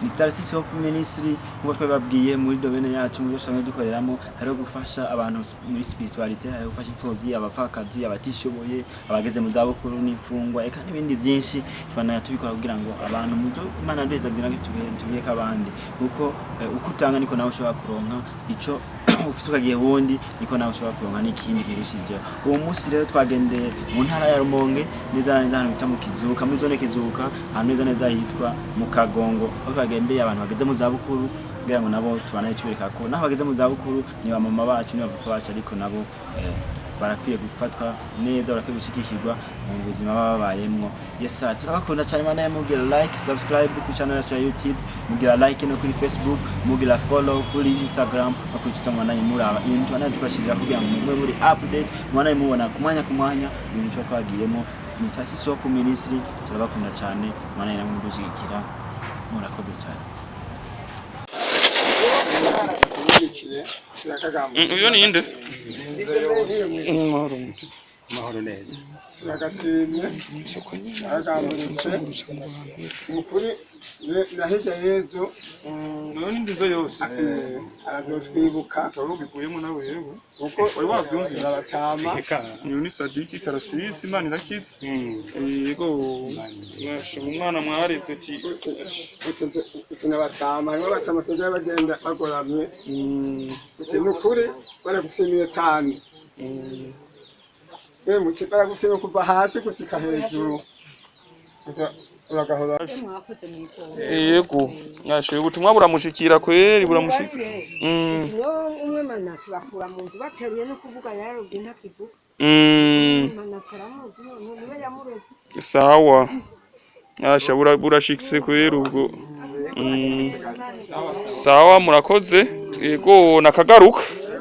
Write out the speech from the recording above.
Ni Tarsis Hope Ministry. Nk'uko twabibabwiye, muri domaine yacu, muri dusanzwe dukoreramo, hariho gufasha abantu muri spiritualité, hariho gufasha imfuvyi, abapfakazi, abatishoboye, abageze mu zabukuru n'imfungwa, eka n'ibindi byinshi. Tubandanya tubikora kugira ngo abantu mu byo Imana yaduheza kugira ngo tubiheke abandi, kuko uko utanga niko nawe ushobora kuronka ico ufise, ukagiye wundi niko nawe ushobora kuronka n'ikindi kirushijeho. Uwo munsi rero twagendeye mu ntara ya Rumonge, neza na neza ahantu bita mu Kizuka, muri zone Kizuka, ahantu neza neza hitwa mu Kagongo, aho twagendeye abantu bageze mu zabukuru kugira ngo nabo tubanaye tubereka ko naho bageze mu zabukuru ni ba mama bacu, ni ba papa bacu, ariko nabo barakwiye gufatwa neza, barakwiye gushigikirwa mu buzima baba babayemwo. Yes sir, turabakunda cyane. Mana, mugira like, subscribe ku channel yacu ya YouTube, mugira like no kuri Facebook, mugira follow kuri Instagram no kuri Twitter. Mwana muraba ibintu tubana tubashirira kugira ngo mube muri update, mwana mubona ku mwanya ku mwanya ibintu tuba twagiyemo. Ni Tarsis Hope Ministry, turabakunda cyane. Mwana namwe mudushigikira, murakoze cyane. Uyo ni inde? Amahoro neza. Turagashimye, turagamburitse ukuri na hirya y'ejo. Uyo ni ndizo yose. Arazotwibuka. Ukaba ubikuyemo nawe yewe. Kuko Wari wabyumvise? Abatama. Uyu ni Sadiki Tarasisi, Imana irakiza. Yego. Mwasha umwana mwaretse ati Uti n'abatama, harimo abatama basigaye bagenda bagoramye. Uti ni ukuri baragushimiye cyane. Uti baragushimiye kuva hasi gushika hejuru. Uti uragahora. Mwakoze mw'itora. Yego. Mwasha ubutumwa buramushikira kweri, buramushikira. No umwe Manasi bakura mu nzu bateruye no kuvuga yararobye ntakivuga. Manasi aramuzi none niwe yamureze. Sawa. Mwasha burashikise kweri ubwo. Sawa, murakoze. Yego, nakagaruka.